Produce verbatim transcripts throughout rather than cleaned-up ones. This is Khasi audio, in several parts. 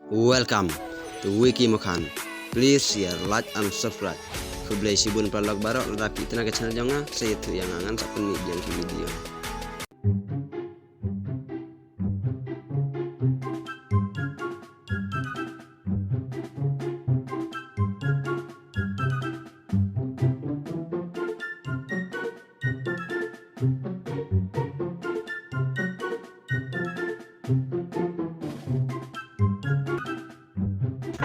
Welcome to Wiki Mukhan. Please share, like and subscribe. Khublei shibun paralok baroh, lada phi ïa tang ka channel jong nga, sa ïathuh ïa nga, ngan sa pynmih biang ki video.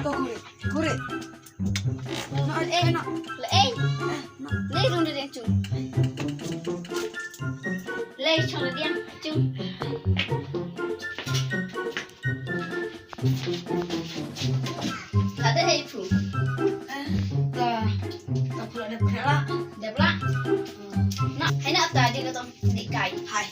Kore, kore. Lei, lei. Lei rung de deng chung. Lei chong de deng chung. Ada hei phu. Ta, ta phu ada phu la. Ada phu la. Na, hei na ta di ka tong di kai. Hai.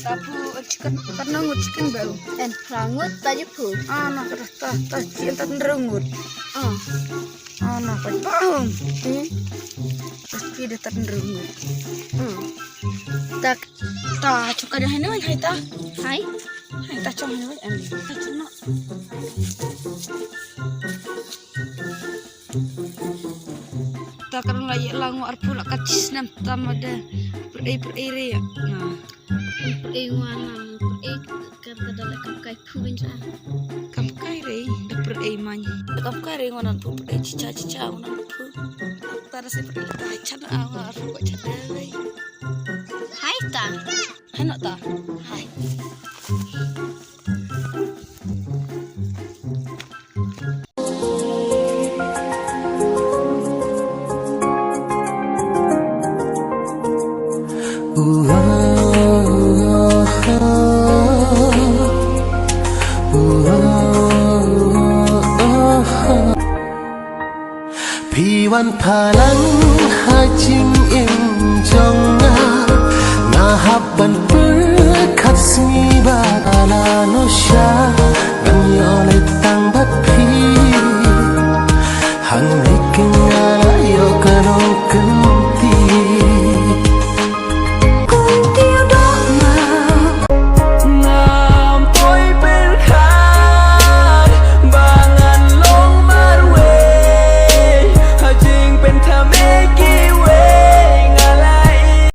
Ta phu chicken, ta nang chicken bell. En prangut ta ji phu. Ah, na ta ta ta chicken ta nrungut. Ah. Ah, na pa ba hum. Hmm. Ta pi de ta nrungut. Hmm. Tak ta chuka de hanu hai ta. Hai. Hai ta chong hanu em. Ta chong no. Ta ka la ïa la ngo arphew la ka chi snem ta ma de. Pyrei pyrei re. Na. Pyrei ngwan nang pyrei ka ka da la kam kai phu bin cha. Kam kai re da pyrei man. Da kam kai re ngwan nang pyrei chicha chicha ngwan nang phu. Ta da se pyrei ta chan a ngwan arphew ka chan re. Hai ta. Hai no ta. Hai. Phi wan phalang ha jingim jong nga, nga hap ban pyrkhat sngi ba la no sha, ngan ïoh leit